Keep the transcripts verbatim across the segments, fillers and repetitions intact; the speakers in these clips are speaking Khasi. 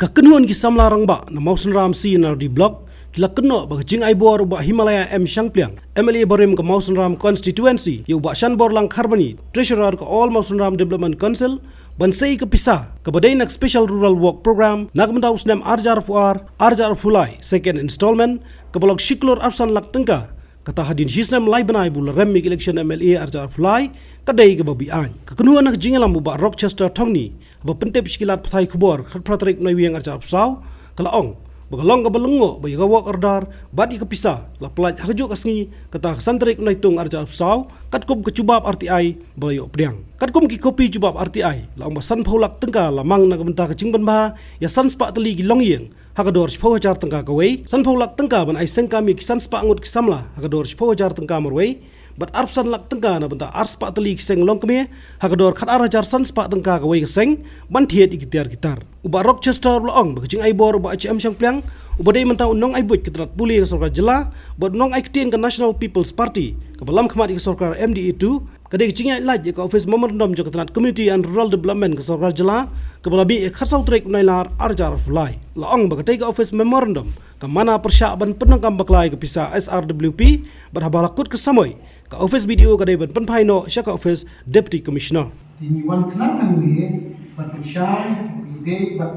Ka kynhun ki samla rangbah na Mawsynram C and R D Block ki la kynnoh ba ka jingai bor u Bah Himalaya M Shangpliang, M L A barim ka Mawsynram Constituency, ïa u Bah Shanborlang Kharbani, Treasurer ka All Mawsynram Development Council, ban sei ka pisa kaba dei na ka Special Rural Work Program na ka bynta u snem ar hajar arphew ar, ar hajar arphew lai, second installment, kaba long shi klur arphew san lak tyngka. Kata hadien shi snem lai bnai ba u la rem ïa ka election M L A ar hajar arphew lai, ka dei kaba beaiñ. Ka kynhun na ka jingïalam u Bah Rochester Thongni, haba pyntip sha ki lad pathai khubor, khatphra tarik u Naiwieng ar hajar arphew saw, ka la ong ba ka long kaba lyngngoh ba ïa ka work order bad ïa ka pisa la pyllait ha kajuh ka sngi, kata ka san tarik u Naitung ar hajar arphew saw, katkum ka jubab R T I ba la ïoh pdiang. Katkum ki kopi jubab R T I, la ong ba sanphew lak tyngka la mang na ka bynta ka jingpynbha ïa san spah tylli ki longïing ha ka dor shiphew hajar tyngka kawei, sanphew lak tyngka ban ai seng kam ïa ki san spah ngut ki samla ha ka dor shiphew hajar tyngka marwei, bad arphew san lak tyngka na bynta ar spah tylli ki seng longkmie ha ka dor khatar hajar san spah tyngka kawei ka seng, ban thied ïa ki tiar ki tar. U Bah Rochester u la ong ba ka jingai bor u Bah H M Shangpliang, uba dei mynta u nongai buit ka tnat pule ka sorkar jylla bad u nongai ktien ka National People's Party kaba lam khmat ïa ka sorkar M D A two, ka dei ka jingïaid lait ïa ka Office Memorandum jong ka tnat Community and Rural Development ka sorkar jylla, kaba la mih ïa ka khatsaw tarik u Nailar ar hajar arphew lai. La ong ba katei ka Office Memorandum ka mana pyrshah ban pyndonkam bakla ïa ka pisa S R W P, bad haba la kut ka samoi, ka Office B D O ka dei ban pynphai noh sha ka Office Deputy Commissioner. Te ngi wan khnang hangne ban pynshai ïa ka dei bad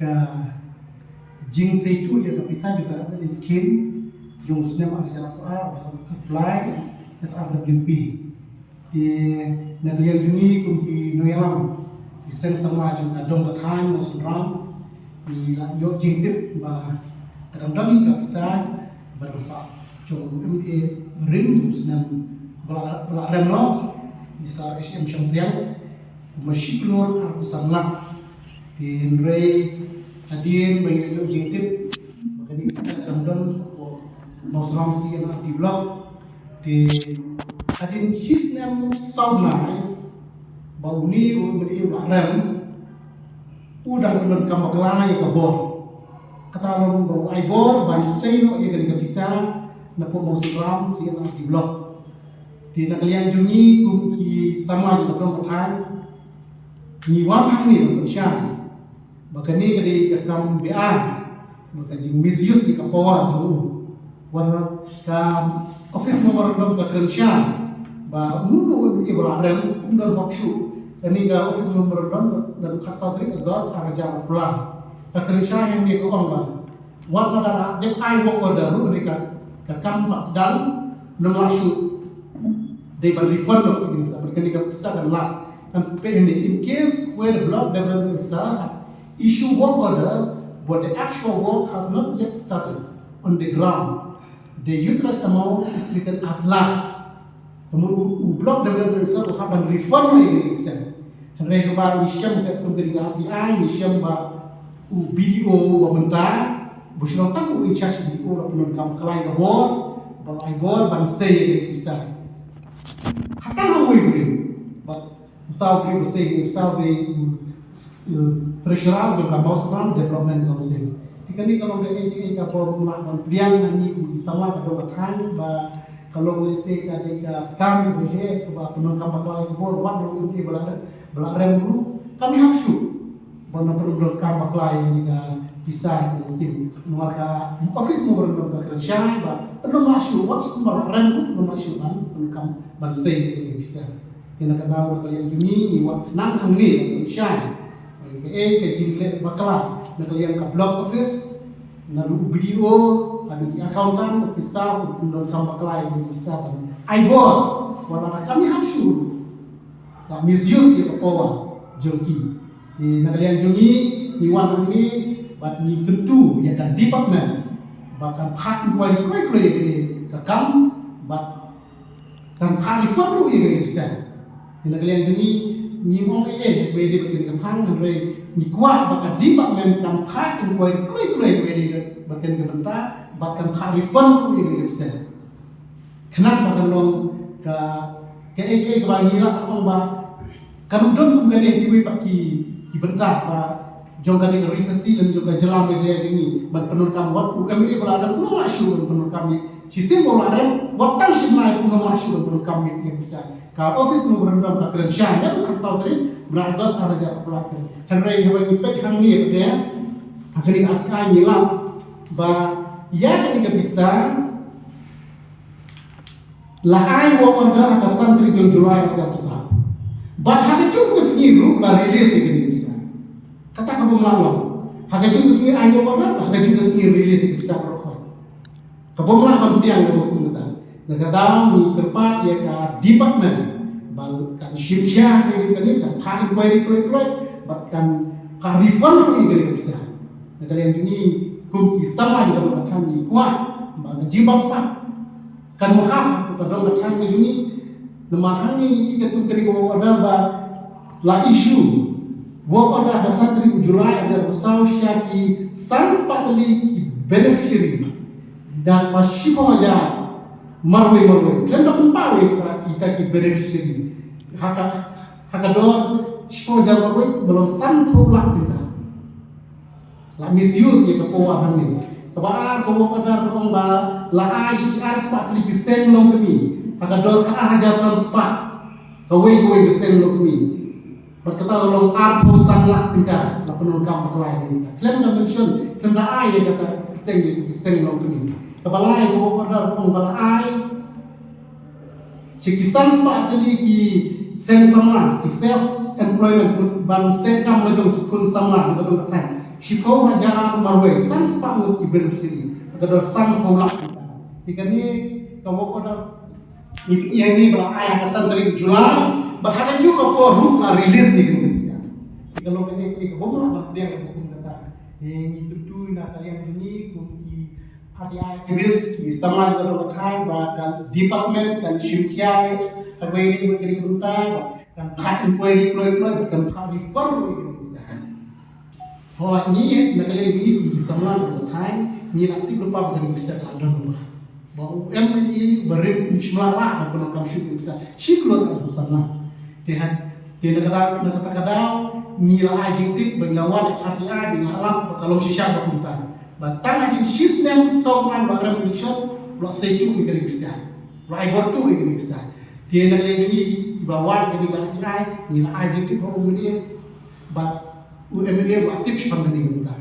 ka jingseitu ïa ka pisa jong ka Urban Scheme jong u snem ar hajar arphew ar, arphew lai, S R W P. Te na ka liang jong ngi kum ki nongïalam, ki seng samla jong ka dong ka thaiñ Mawsynram, ngi la ïoh jingtip ba ka dang don ka pisa ba dang sah jong u M L A barim jong u snem ba la, ba la rem noh, i Sir H M Shangpliang, kumba shi klur arphew san lak. Te hynrei hadien ba ngi la ïoh jingtip ba kane ka pisa ka dang don hapoh Mawsynram C and R D Block, te hadien shi snem saw bnai ba une u M L A u la rem, u dang pyndonkam bakla ïa ka bor. Kata long ba u ai bor ban sei noh ïa kane ka pisa napoh Mawsynram C and R D Block. Te na ka liang jong ngi kum ki samla jong ka dong ka thaiñ, ngi wan hangne ban pynshai ba kane ka dei ka kam beaiñ, ba ka jing misuse ïa ka power jong u. Wat la ka Office Memorandum ka kren shai ba uno uno uba la rem um don hok shuh. Kane ka Office Memorandum naduh khatsaw tarik August ar hajar arphew lai. Ka kren shai hangne ka ong ba wat lada la dep ai work order ruh ne ka, ka kam pat sdang, ym lah shuh. Dei ban refund noh ïa kane ka pisa, bad kane ka pisa kan lapse. Kan peit hangne, in case where the block development officer issue work order but the actual work has not yet started on the ground, the utilized amount is treated as lapse. Kumno u, u block development officer u hap ban refund ïa kane ka pisa. Hynrei kumba ngi shem, katkum ka dei ka R T I, ngi shem ba u B D O uba mynta, ba shu long tang u in charge B D O la pyndonkam bakla ïa ka bor, ba ai bor ban sei ïa kane ka pisa. Hangta ha uwei u briew, ba uta u briew ba sei ïa kane ka pisa u dei u, u treasurer jong ka Mawsynram Development Council. Te kane ka long kaei kaei kaba ym lah ban pdiang na ngi kum ki samla ka dong ka thaiñ, ba ka long lehse ka dei ka scam ba heh, kaba pyndonkam bakla ïa ka bor, wat la u M L A ba la, ba la rem ruh kam ïahap shuh ban pyndonkam bakla ïa kane ka pisa ïa kane ka skim. Namar ka Office Memorandum ka kren shai ba ym lah shuh, wat shuh ba la rem ruh ym lah shuh ban pyndonkam ban sei ïa kane ka pisa. Te na ka daw na ka liang jong ngi, ngi wan khnang hangne ban pynshai ba kaei ka jingleh bakla na ka liang ka block office, naduh u B D O haduh ki accountant, ki staff, u pyndonkam bakla ïa kane ka pisa ban ai bor, wat la kam ïahap shuh ruh. La misuse ïa ka power jong ki. Te na ka liang jong ngi, ngi wan hangne bad ngi kyntu ïa ka department ba kan phah inquiry kloi kloi ïa kane ka kam bad kan phah refund ruh ïa kane ka pisa. Te na ka liang jong ngi, ngim ong ei ei ba dei bad kane ka phang, hynrei ngi kwah ba ka department kan phah inquiry kloi kloi ïa kane ka, bad kane ka bynta, bad kan phah refund ruh ïa kane ka pisa. Khnang ba kan long ka, kaei kaei kaba ngi lah ban ong ba kan ym don kum kane kiwei pat ki, ki bynta ba jong kane ka Ri Khasi lem jong ka jylla Meghalaya jong ngi ban pyndonkam, wat u M L A ba la dang, ym lah shuh ban pyndonkam ïa Shisien ba u la rem, wat tang shi bnai un ym lah shuh ban pyndonkam ïa ka pisa. Ka office memorandum ka kren shai, ïa ka khatsaw tarik bnai August ar hajar arphew lai. Hynrei haba ngi peit hangne pat de, ha kane ka article ngi lap ba ïa kane ka pisa la ai work order ha ka san tarik jong July ar hajar arphew saw. Bad ha kajuh ka sngi ruh la release ïa kane ka pisa. Kata ka bym lah long. Ha kajuh ka sngi ai work order, ha kajuh ka sngi release ïa ka pisa baroh khoit. Ka bym lah ban pdiang kaba kum kata. Na ka daw ngi kyrpad ïa ka department ba kan shim khia ïa kane, kan phah inquiry kloi kloi bad kan, kan refund ruh ïa kane ka pisa. Na ka liang jong ngi kum ki samla jong ka dong ka thaiñ ngi kwah ba ka jingbamsap kan ym hap ha ka dong ka thaiñ jong ngi. Namar hangne ngi i katkum kane ka work order ba la issue work order ha ka san tarik u July ar hajar arphew saw sha ki san spah tylli ki beneficiary. Da ba shiphew hajar marwei marwei. Khlem da pynpaw ïa kita, kita ki beneficiary. Ha ka, ha ka dor shiphew hajar marwei ba long sanphew lak tyngka. La misuse ïa ka power hangne. Kaba ar ka work order ka ong ba la ai sha ki ar spah tylli ki seng longkmie ha ka dor ka ar hajar san spah. Kawei kawei ka seng longkmie. Bad kata ka long arphew san lak tyngka la pyndonkam bakla ïa kata. Khlem da mention, khlem da ai ïa kata kyrteng ïa ki seng longkmie. Kaba lai ka work order ka ong ba la ai sha ki san spah tylli ki seng samla, ki self employment, ban seng kam la jong ki khun samla jong ka dong ka thaiñ. Shiphew hajar marwei, san spah ngut ki beneficiary. Ka dor sanphew lak. Te kane ka work order ngi pyni hangne ba la ai ha ka san tarik July, bad ha kajuh ka por ruh la release ïa kane ka pisa. Te ka long kaei kaei kaba ym lah ban pdiang ïa ka hukum kata. Te ngi kyntu na ka liang jong ngi kum ki R T I activist, ki samla jong ka dong ka thaiñ, ba ka department kan shim khia ha kawei na kawei ka bynta, ba kan phah inquiry kloi kloi, ba kan phah refund ïa ka pisa. Hooid, ngi na ka liang ngi kum ki samla jong ka dong ka thaiñ ngi la tip lypa ba kane ka pisa ka la don lypa. Ba u M L A barim um shym la lah ban pyndonkam shuh ïa ka pisa. Shi klur arphew san lak. Te ha, te na ka daw, na kata ka daw ngi la ai jingtip ba ngi la wan ha R T I ba ngi la lap ba ka long shisha ba kumta. Ba tang hadien shisnem saw bnai ba rem election u la sei tuh ïa kane ka pisa. U la ai bor tuh ïa kane ka pisa. Te na ka liang jong ngi kiba wan ha kane ka R T I ngi la ai jingtip ha u M L A ba u M L A u la tip shaphang kane ka bynta.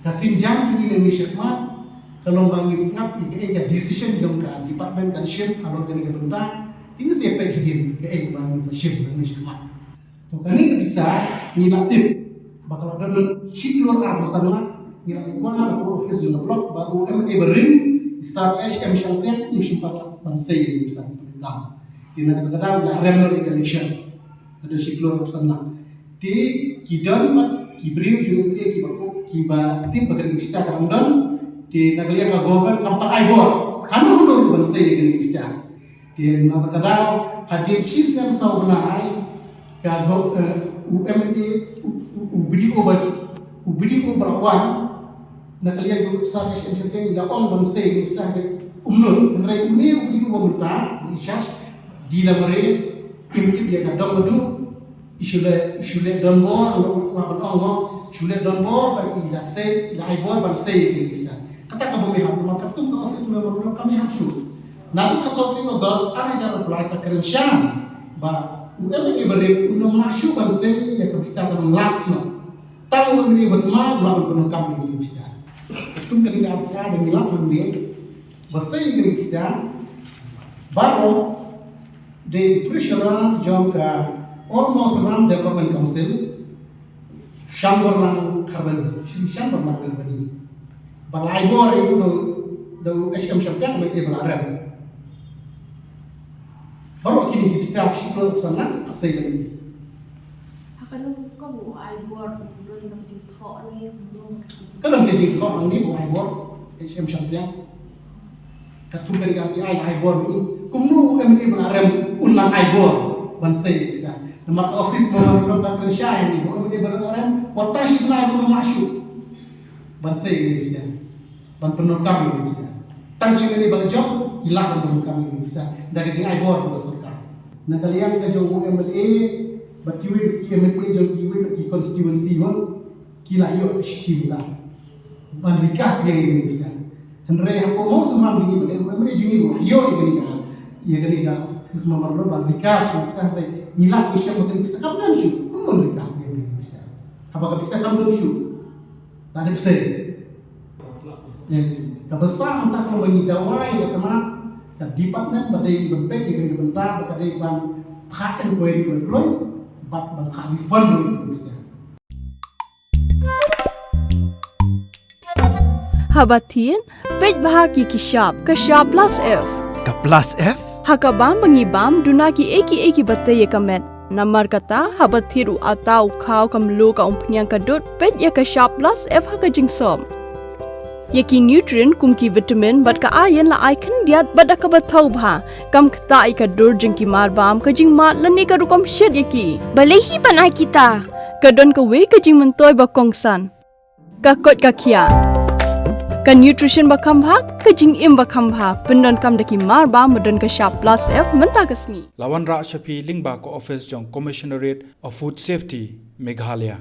Ka sienjam jong ngi nangne shakhmat ka long ba ngin sngap ïa kaei ka decision jong ka department kan shim halor kane ka bynta. Ngin sa ïa peit hadien kaei ba ngin sa shim nangne shakhmat. To kane ka pisa ngi la tip ba ka la don shi klur arphew san lak, ngi la leit wan ha ka office jong ka block ba u M L A barim, Sir H M Shangpliang, im shym pat lah ban sei ïa kane ka pisa. Te na kata ka daw la rem noh ïa ka election. Ka don shi klur arphew san lak. Te ki don pat ki briew jong U M L A kiba kup, kiba tip ba kane ka pisa ka dang don. Te na ka liang ka government kam pat ai bor hano hano ban sei ïa kane ka pisa. Te na kata ka daw hadien shisnem saw bnai ka go, eh, u M L A, u, u, u B D O ba, u B D O ba la wan na ka liang jong u Sir H M Shangpliang, i la ong ban sei ïa kane ka pisa, hynrei um nud. Hynrei une u B D O ba mynta, u in charge, dei la mareh, im tip ïa ka dong ka duh, i shu leh, i shu leh donbor, la ban ong mo, i shu leh donbor ba i la sei, i la ai bor ban sei ïa kane ka pisa. Kata ka bym ïahap, namar katkum ka office memorandum kam ïahap shuh. Naduh ka sawdong August ar hajar arphew lai ka kren shai ba u M L A barim un ym lah shuh ban sei ïa ka pisa, ka long lapse noh. Tang u M L A ba thymmai u lah ban pyndonkam ïa kane ka pisa. Katkum kane ka article ba ngi lap hangne, ba sei ïa kane ka pisa baroh dei pressure jong ka All Mawsynram Development Council, Shanborlang Kharbani, Shri Shanborlang Kharbani. Ba la ai bor ïa u da u H M Shangpliang, ba ïa ba la rem. Baroh kine ki pisa shi klur arphew san lak, asei lem. Ha ka nong ko u ai bor, nong nong jingthoh ne, nong. Ka dang ka jingthoh nang ne u ai bor, H M Shangpliang. Katkum kane ka R T I la ai bor ne. Kumno u M L A ba la rem un nang ai bor ban sei pisa. Namar ka office memorandum ka kren shai ne, u M L A ba la rem, wat tang shi bnai un ym lah shuh ban sei ne pisa. Ban pyndonkam ne pisa. Tang ki M L A ba la jop, ki lah ban pyndonkam ne pisa. Da ka jingai bor jong ka sorkar. Na ka liang ka jong u M L A bad kiwei pat ki M L A jong kiwei pat ki constituency mo, ki la ïoh ka shithi mynta. Ban recast ïa kane ka pisa. Hynrei hapoh Mawsynram jong ngi ba dei, ba dei jong ngi ruh, ïoh ïa kane ka, ïa kane ka pisa, ban recast ïa kane ka pisa, hynrei ngi lah ban shem ba kane ka pisa kam don shuh, kumno ban recast ïa kane ka pisa. Haba ka pisa kam don shuh. Lada pisa. Ïa, kaba sah mynta ka long ba ngi dawa ïa ka tnat, ka department ba dei ban peit ïa kane ka bynta, ba ka dei ban phah inquiry kloi kloi, bad ban phah refund ïa kane ka pisa. Haba thied, peit bha ki ki shap, ka shap plus F. Ka plus F? Ha ka bam ba ngi bam, duna kiei kiei kiba tei ïa ka met. Namar kata, haba thied u atta, u khaw, ka mluh, ka umphniang, ka dud, peit ïa ka shap plus F ha ka jingsop. Ïa ki nutrient kum ki vitamin bad ka iron la ai khyndiat bad da kaba thaw bha. Kam ktah ïa ka dur jong ki mar bam, ka jingmad lane ka rukom shet ïa ki. Balei hi ban ai kita? Ka don kawei ka jingmyntoi ba kongsan. Ka koit ka khiah. Ka nutrition ba kham bha, ka jingim ba kham bha. Pyndonkam da ki mar bam ba don ka shap plus F mynta ka sngi. La wanrah sha phi lyngba ka office jong Commissionerate of Food Safety, Meghalaya.